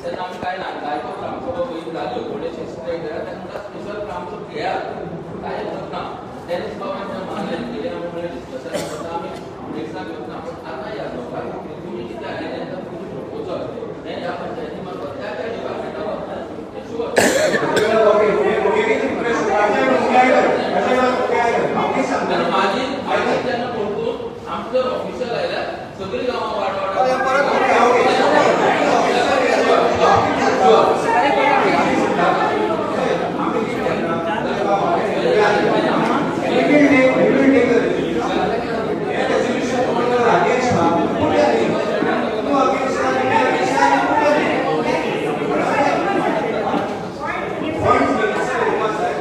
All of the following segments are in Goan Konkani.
तेन्ना आमी कांय ना जायतो ग्रामसभा पयलीं जाल्यो थोडेशे एक्सप्लेन जाल्यार तांकां स्पेशल ग्रामसभा घेयात, कांय हरकत ना. तेन्ना बाबान मानलें कितें आमी म्हणलें डिस्कशन करता, आमी मिनिट्साक घेवना. पूण आतां ह्या लोकांक तुमी कितें आयलें तुमचें प्रपोजल हें ह्या पंचायती मार्फत त्या त्या डिपार्टमेंटा वता तें शुअर. आनी मागीर मागीर तेन्ना परतून आमचो जर ऑफिशियल आयल्यार सगळीं गांवां वाट वाट. We will take the resolution. A resolution कोण जर against ना, put your name. तू against ना, मी against ना, put your name. Point मिनिट्सार येवपाक जाय.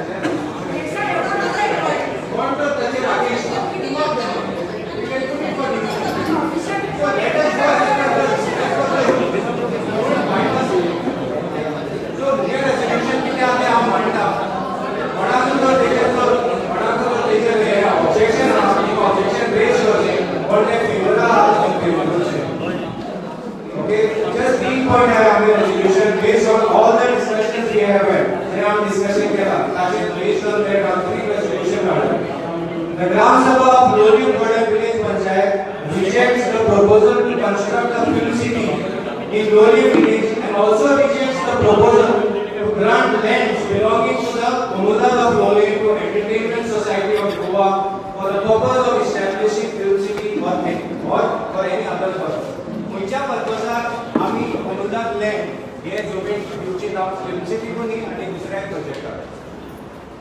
कोण तर ताचेर against ना, we can put it for discussion. So let us go as per the don't bind us. So hey resolution कितें आहा तें हांव मांडटा. कोणाकूय जर तेजेर जर कोणाकूय जर तेजेर हें ऑब्जेक्शन आहा, ऑब्जेक्शन रेज करचें, कोण तें फेवर आहा तें फेवर करचें. ओके, जस्ट तीन पॉइंट आहे आमगे resolution based on all the discussions we have had. जे आमी डिस्कशन केला ताचेर बेस्ड ऑन that हांव थ्री रेजोल्युशन काडला. The Gram Sabha of Loliem Borem Village Panchayat rejects the proposal to construct a film city in Loliem village and also rejects the proposal to grant lands belonging to the Comunidade of Loliem to Entertainment Society of Goa for the purpose of establishing film city or for any other purpose. खंयच्या पर्पजाक आमी कोमुनिदाद लँड हे जमीन दिवची ना फिल्म सिटीकूय न्ही आनी दुसऱ्या प्रोजेक्टाक.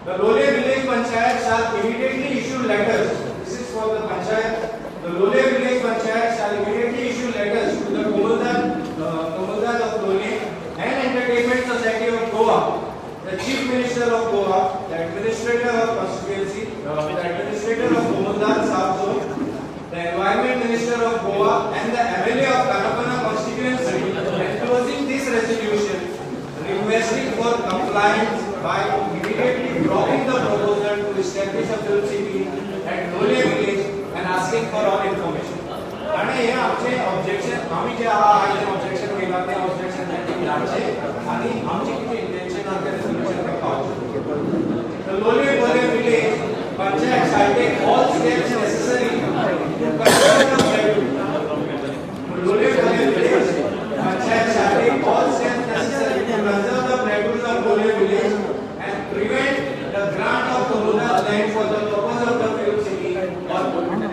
The Loliem Village Panchayat shall immediately issue letters. This is for the Panchayat. The Loliem Village Panchayat shall immediately issue letters to the Comunidade of Loliem and Entertainment Society of Goa, the Chief Minister of Goa, the Administrator of Constituency, the Administrator of Comunidade South Zone, the Environment Minister of Goa, and the MLA of Canacona constituency, enclosing this resolution, requesting for compliance by immediately dropping the proposal to establish a film city at Loliem village and asking for all information. आणि हे आमचे ऑब्जेक्शन आमी जे आहा आयज ऑब्जेक्शन केला ते ऑब्जेक्शन तांणी धाडचे आनी आमचे कितें इंटेन्शन आहा ते रेजोल्युशन ते पावचे. The Loliem Borem village Panchayat shall take all steps necessary to conserve the plateau. Loliem Borem village Panchayat shall take all steps necessary to conserve the plateaus of Loliem village and prevent the grant of communal land for the purpose of the film city or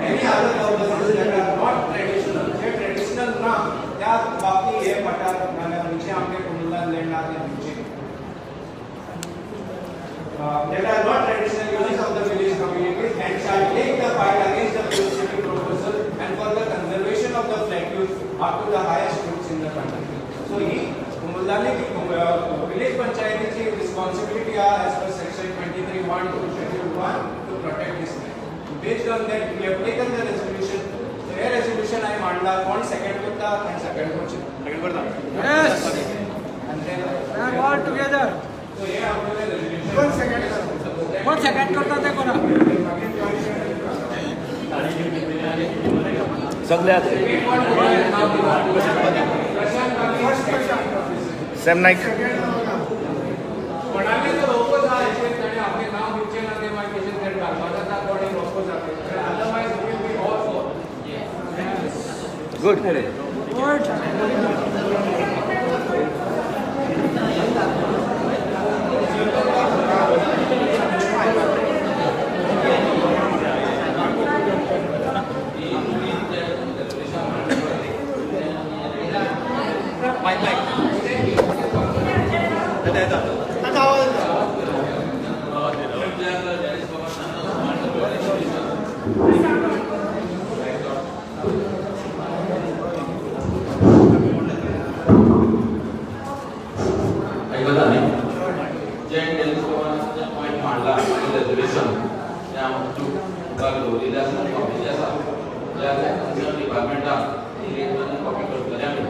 any other purposes that are not traditional. J traditional ना त्या बाबतीत हे पठार नाल्यार खंयचे आमचे communal land आहा ते दिवचे. That are not traditional uses of the village communities and shall take the fight against the film city proposal and for the conservation of the plateaus up to the highest roots in the country. So he कुमुल्लानी village पंचायतीची responsibility आहा as per section 23(1) to schedule 1 to protect this land. Based on that, we have taken the resolution. So hey resolution हांवें मांडला. कोण सेकंड करता? कोण सेकंड करचे? Yes. And then We are all together. So हे आमगेलें resolution. कोण सेकंड कोण सेकंड करता ते कोणा. सगळे सॅम नाईक. कोणाले जर ओपोज आहा हेचेर ताणें आपलें नांव दिवचें ना तें मागीर तेजेर तें घालपाक जाता. कोणी ओपोज आहा, otherwise will be all for. Good. Good. Mic mic. येता येता. आयकता न्ही? जे डेनिस बाबान जे पॉयंट मांडला रेजोल्युशन तें हांव मुखार दवरिल्लें आसा, कॉपी आसा. ज्या कन्सर्न डिपार्टमेंटाक कॉपी करतले आमी.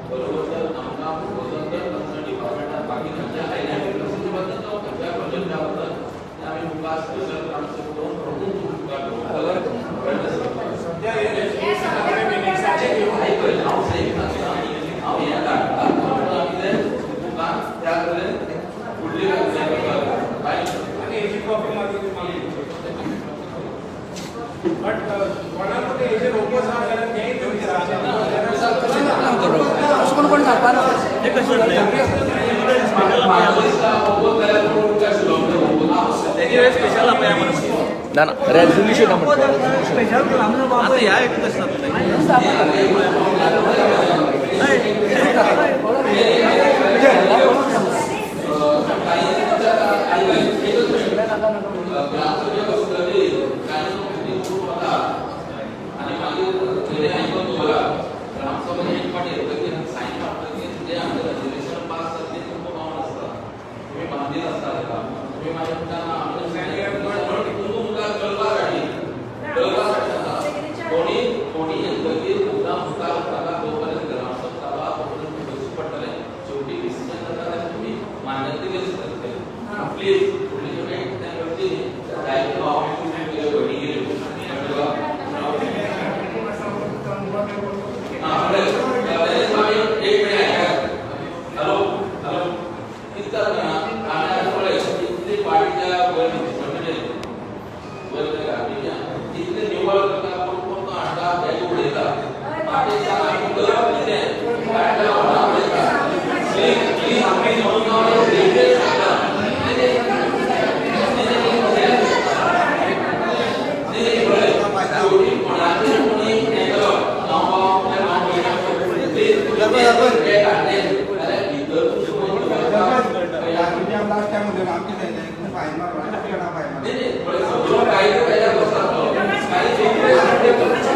बरोबर, तर आमकां प्रपोजल जर कन्सर्न डिपार्टमेंटान बाकी खंयच्या आयल्या फिल्म बद्दल जावं खंयच्या प्रोजेक्टा बद्दल तें आमी मुखार स्पेशल आमचो करून मुखार दवरतले. सद्या हे रेजोल्युशन आमी मिनिट्साचेर घेवन आयकय, हांव सेम सांगता, हांव हें धाडटा. आमी ते बट कोणाक हेजेर ओपोज आहा जाल्यार तेंय विचारचें. अशें कोण कोण सांगपाना. ना ना, रेजोल्युशन. आता ह्या हेतून कशें जातलें? आनी मागीर तेणे आयकून दवरा, ग्रामसभा एक फावट येतकीर सायन मारतकीर जे आमचें रेजोल्युशन पास जातलें तुमकां पावन आसता, तुमी बांदील आसता ताका. तुमी मागीर म्हणटा ना आमचें तुमकां मुखार कळपा साठी सांगता. कोणी कोणी येतकीर मुद्दाम मुखार ताका जोपर्यंत ग्रामसभा जाता तोपर्यंत बसचें पडटलें. शेवटी डिसिजन जाता ताका तुमी मान्यता दिली करतले. प्लीज फुडली जेन्ना कितें करची न्ही, डायरेक्ट हांव तुज्यो भयणी गेल्यो. हां पळय, एक मिनिट आयकात. हॅलो हॅलो, कितें जाता आमी आतां पळय इतली वाडीच्या वयर वयर गाडीच्या इतले निवळ करता, कोण कोण तो हाडटा, बॅग उडयता. मागीर सांग आमी करप कितें? काडटा व्हडा उडयता. प्लीज प्लीज प्लीज म्हणून हांव रिक्वेस्ट करता. नाही नाही नाही, पळय शेवटी कोणाचेर कोणी हें करप हांव हांव प्लीज ते काडले जाल्यार भितर तुमचें कोण लास्ट टायम उलयलो आमचें फायन मारलो, फायन मारलो. नाही नाही, पळय सगळो कायदो कायद्याक आसता तो. काही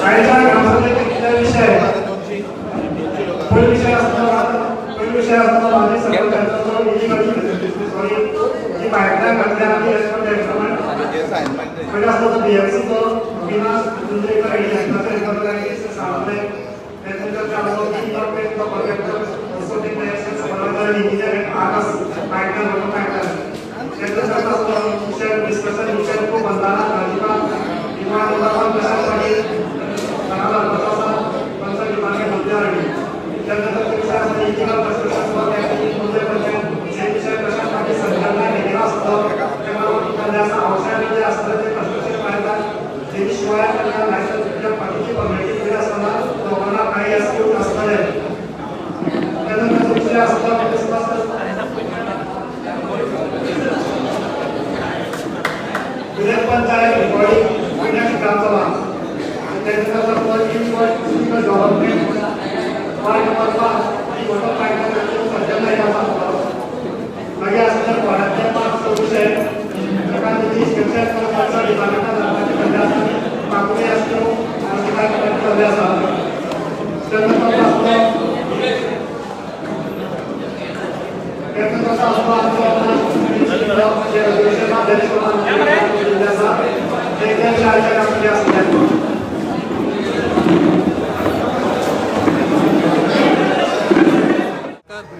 आयच्या ग्रामसभेचे कितले विषय, पयलो विशय आसता माजी सरपंचाचो इलिगल, सॉरी, जी पायपलायन घातल्या आमी एज पर प्रमाण. पयलो आसता तो बीएमसीचो अविनाश गुंजेकर हांणी सांगलें. त्यानंतर ते आसलो की तो कॉन्ट्रॅक्टर इंजिनियर आकाश पायपलायन म्हणून पायपलायन. त्यानंतर आसलो विशय डिस्कशन विशय खूब बंदारा राजीवा विमान प्रशांत पाटील पंचायत डिपार्टमेंट मंत्री हांणी. त्यानंतर ते विशय आसता illegal construction for Mumbai panchayat, जे विशय प्रशांत पाटील संचालनात घेतला आसलो. तेका जे आसा आउटसायडर जे आसता ते कन्स्ट्रक्शन पळयतात, तेजी शिवाय तांकां लायसन्स बाकीची फॉर्मेलिटी करी आसतना लोकांना कांय एसक्यू आसतले. त्यानंतर विशय आसता village panchayat recording next Gramsabha. त्यानंतर डेव्हलपमेंट वार्ड नंबर 5 ही वॉटर पायपलायन सज्जन नायक आसा. मागीर आसले वॉर्डांतले 5 स विशय, ताका तेजी इन्स्पेक्शन पंचायत डिपार्टमेंटान धाडपाचे सल्ले आसा. मागणी आसल्यो सल्ले आसा. त्यानंतर आसलो त्यानंतर आसलो आमचो जे रेजोल्युशन दिल्लें आसा ते आयच्या ग्रामसभेक आसले.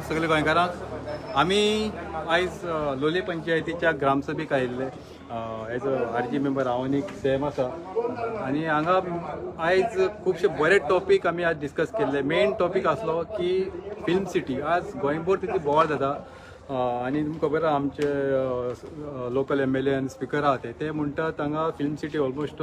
सगळे गोंयकारांक आमी आयज लोलये पंचायतीच्या ग्रामसभेक आयिल्ले एज अ आरजी मेंबर. हांव आनी सॅम आसा आनी हांगा आयज खुबशे बरे टॉपीक आमी आज डिस्कस केल्ले. मेन टॉपीक आसलो की फिल्म सिटी आज गोंयभर तितली बोवाळ जाता आनी तुमकां खबर आहा आमचे लोकल एमएलए आनी स्पिकर आहा ते म्हणटात हांगा फिल्म सिटी ऑलमोस्ट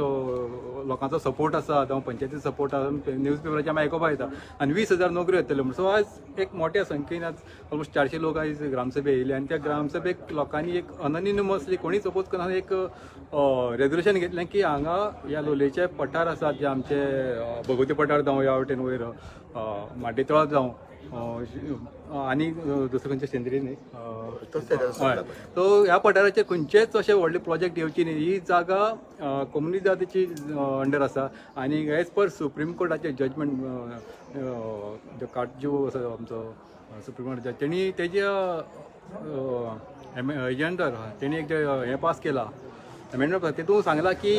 लोकांचो सपोर्ट आसा, जावं पंचायतीचो सपोर्ट आसा, न्यूज पेपराचेर आमी आयकोपाक येता आनी 20,000 नोकऱ्यो येतल्यो म्हण. सो आज एक मोठ्या संख्येन आज ऑलमोस्ट 400 लोक आयज ग्रामसभेक येयले आनी त्या ग्रामसभेक लोकांनी एक अननिमसली कोणीच अपोज करना एक रेजोल्युशन घेतलें की हांगा ह्या लोलयेचे पठार आसात, जे आमचे भगवती पठार जावं ह्या वटेन वयर माड्डीतळा जावं आनी दुसरें खंयचे सेंद्री न्ही, हय, सो ह्या पठाराचेर खंयचेच अशे व्हडले प्रोजेक्ट येवची न्ही. ही जागा कोमुनिदादीची अंडर आसा आनी एज पर सुप्रीम कोर्टाचें जजमेंट, जो काटजू आसा आमचो सुप्रीम कोर्ट जज, तेणी तेज्या एजेंडार तेणी एक हें पास केलां अमेंडमेंट, तितून सांगलां की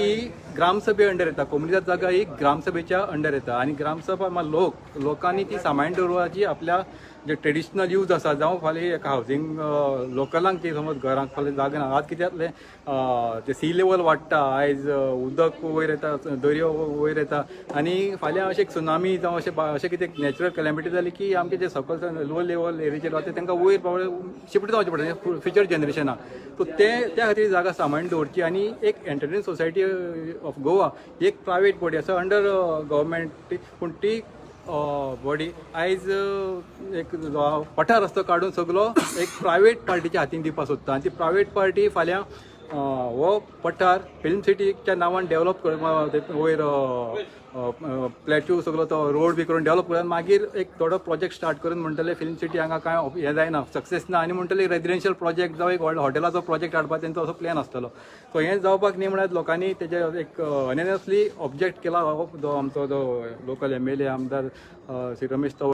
ग्रामसभे अंडर येता. कोमुनिदाद जागा ही ग्रामसभेच्या अंडर येता आनी ग्रामसभा लोकांनी ती सांबाळून दवरपाची आपल्या जे ट्रेडिशनल यूज आसा, जावं फाल्यां एक हावजींग लोकलांक ती समज घरांक फाल्यां जागा ना. आज कितें जातलें, ते सी लेवल वाडटा आयज, उदक वयर येता, दर्यो वयर येता आनी फाल्यां अशें एक सुनामी जावं अशें कितें नॅचरल कलॅमिटी जाली की आमचे जे सकयल लो लेवल एरियाचेर रावता तांकां वयर पावले शिफ्ट जावचें पडटा फ्युचर जनरेशनाक. सो ते त्या खातीर जागा सांबाळून दवरची. आनी एक एंटरटेन सोसायटी ऑफ गोवा ही एक प्रायवेट बॉडी आसा अंडर गव्हर्मेंट, पूण ती बॉडी आयज एक पठार रस्तो काडून सगलो एक प्रायवेट पार्टीच्या हातीन दिवपाक सोदता आनी ती प्रायवेट पार्टी फाल्यां हो पठार फिल्म सिटीच्या नांवान डेव्हलप कर, वयर प्लॅट्यू सगलो तो रोड बी करून डेव्हलप करून मागीर एक थोडो प्रोजेक्ट स्टार्ट करून म्हणटले फिल्म सिटी हांगा कांय हें जायना, सक्सेस ना, आनी म्हणटले रेजिडेन्शियल प्रोजेक्ट जावं एक हॉटेलाचो प्रोजेक्ट हाडपाक तेंचो असो प्लॅन आसतलो. सो हें जावपाक न्ही म्हळ्यार लोकांनी तेजे एक अनएनसली ऑब्जेक्ट केला हो जो आमचो जो लोकल एमएलए आमदार श्री रमेश तवडकर.